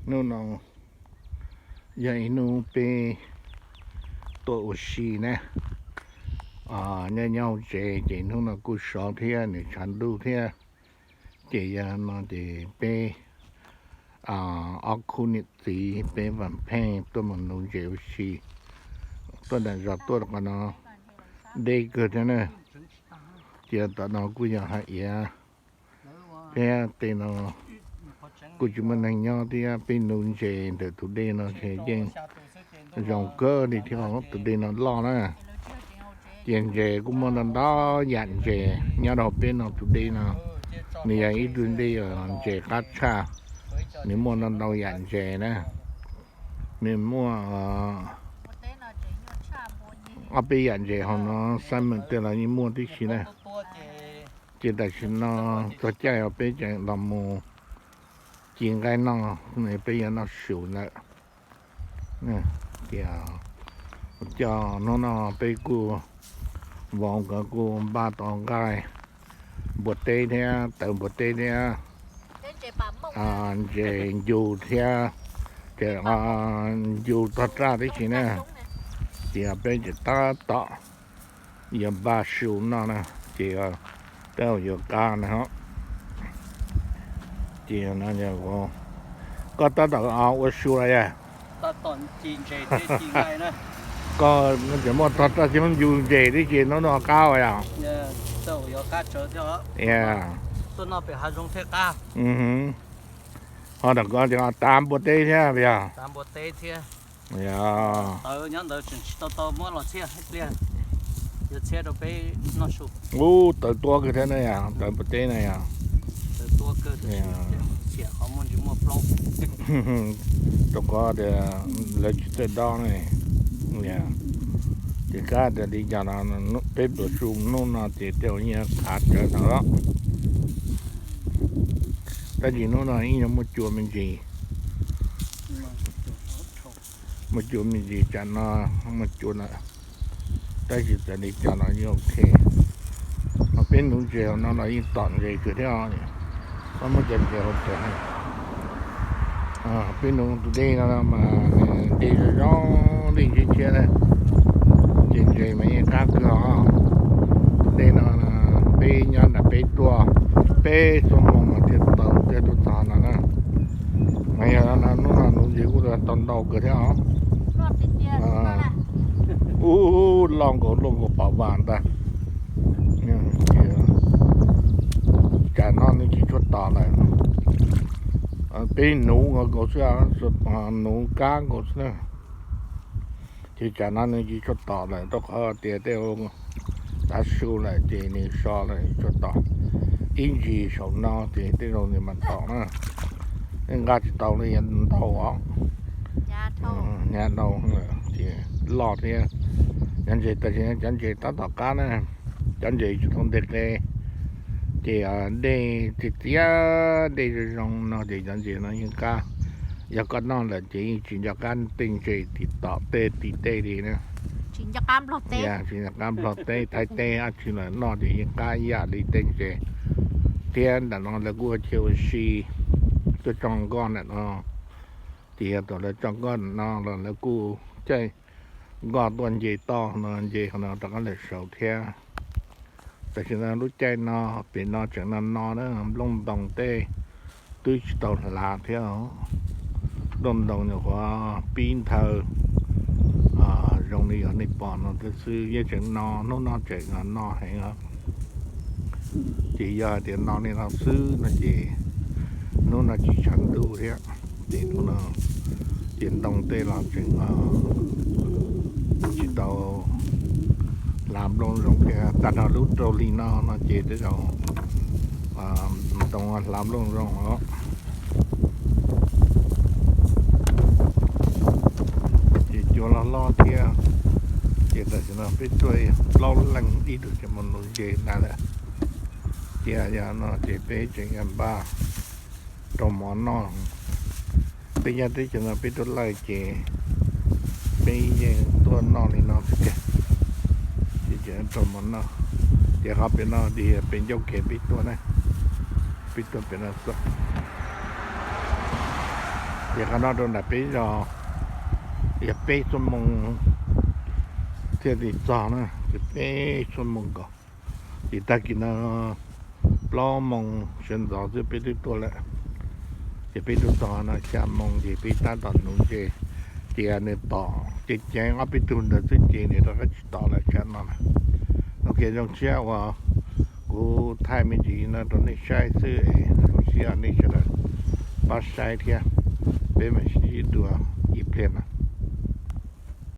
Hnub no yog ib hnub peb tuaj ua si na, nyob nyob hauv tsev ces hnub no kuj sov thiab nws tshav ntuj thiab. Ces yog no ces peb ob khub niam txiv peb vam pheej tuaj mus nuv ntses ua si, tuaj nram zos tuaj rau qhov no deb kawg thiab na. Ces tom no kuj yog hav iav thiab tej no kuj tsis muaj neeg nyob thiab, peb nuv ntses ntawm tus dej no ces yeej zoo kawg li thiab, tus dej no loj na. Ces ntses kuj muaj ntau ntau yam ntses nyob rau peb no tus dej no, nws yog ib tug dej ntses qab tshaj, nws muaj ntau ntau yam ntses na. Nws muaj ob peb yam ntses hauv no, xab meem tej los yeej muaj tib si na. Ces tam sim no txog caij uas peb tseem los mus ci nqaij noj, peb yuav noj su lawm. Ces coj hnub no peb kuj, vauv nkawd kuj npaj tau nqaij npua teb thiab tawv npua teb thiab ntses ncu thiab, ces ncu tog raj tib si na. Ces peb ces tab tom yuav npaj su noj na, ces tej zaum yuav qab na. Ces koj tab tom ua su los yog? Koj tseem muaj tog raj thiab ncu ntses tib si, hnub no qab ua yog? Ho ntawm ko ces tav npua teb thiab yog? Ub, tawv tuab kawg thiab na yog, tawv npua teb na yog. Rau qhov tias lawv tsis txawj dob ne. Ces kab tias li cas no peb pluas su hnub no ces tej zaum yeej khav tsawv ntawd los. Tab sis hnub no ib nyuag muaj cua me ntsis, muaj cua me ntsis, tsam no muaj cua lawm. Tab sis txawm li cas los yeej ok. Ho peb nuv ntses hauv no los yeej tom ntses kawg thiab os. Muab muab cov ntses hauv tsev. Peb nuv tus dej no mas dej zoo zoo, dej ntshiab tshiab na, ces ntses mas yeej qab kawg os. Tus dej no peb nyob nram peb tuaj peb xuab moos mas thiaj tau thiaj tuaj txog no na. Mas yog no hnub no nuv ntses kuj tau ntau kawg thiab os. Ub, loj nkaus luaj nkaus pam vas ntag. Tsam no nws tsis tshua tom lawm. Peb nuv nkaus nkaus xwb, nuv kab nkaus xwb na. Ces tsam no nws tsis tshua tom lawm rau qhov tias tej tav su lawm ces nws so lawm tsis tshua tom. Ib ntsis saum no ces tej zaum nws mam tom na. Nqaj tsis tau li ntau os. Hnyav dhau ces loj thiab. Cov ntses tam sim no cov ntses tab tom qab na, cov ntses tsis tau nte qe. Ces dej txias txias, dej zoo zoo no ces cov ntses no yeej qab. Yog koj noj lawm ces yeej tsis nco qab tej ntses tim tom tej tim tej li na. Tsis nco qab nplog teb, thaib teb dab tsi los noj ces yeej qab ib yam li tej ntses. Thiab ntawm no lawv kuj ua chaw ua si, tuaj tso nkoj ntawm no. Ces yog thaum lawv tso nkoj ntawm no los lawv kuj caij nkoj tuaj nce toj no, nce qhov no rov qab lawm saud thiab. Tam sim no lub caij no pem no tseem no no na, nplooj ntoo tej twb tsis tau hlav thiab. Nplooj ntoo nyuam qhuav pib nthawv zoo li yog nej pom no xwb, yeej tseem no, hnub no tseem no heev. Ces yog hais tias no li no xwb no ces hnub no tsis tshav ntuj thiab, ces hnub no ces ntoo tej los tseem tsis tau hlav nplooj zoo thiab. Tag nrho lub rau hli no no ces tej zaum ntoo hlav nplooj zoo os. Ces cua los loj thiab. Ces tam sim no peb tuaj plaub leeg ib tug tseem mus nuv ntses ntag lawm. Ces yog no ces peb tseem npaj rau mov noj. Peb nyob teb chaws no peb tuaj laij ces peb yeej tuaj noj li no xwb tiag. Ces rau mov noj, ces qhov pem no ces pem ncauj kev peb tuaj na, peb tuaj pem no xwb. Ces qhov no rau nram peb zos yog peb xuab moos thiaj li txog na, ces peb xuab moos nkaus. Ces tag kis no plaub moos sawv ntxov xwb peb twb tuaj lawm. Ces peb tuaj txog no xya moos ces peb tab tom nuv ntses, ces nws tom ces ceev ob peb tug ntawd xwb ces nws rov qab tsis tom lawm tsam no na. Ok, zoo siab uas kuv thaij me ntsis no rau nej saib xwb, zoo siab nej sawv daws pab saib thiab. Peb mam sib ntsib dua ib pliag na.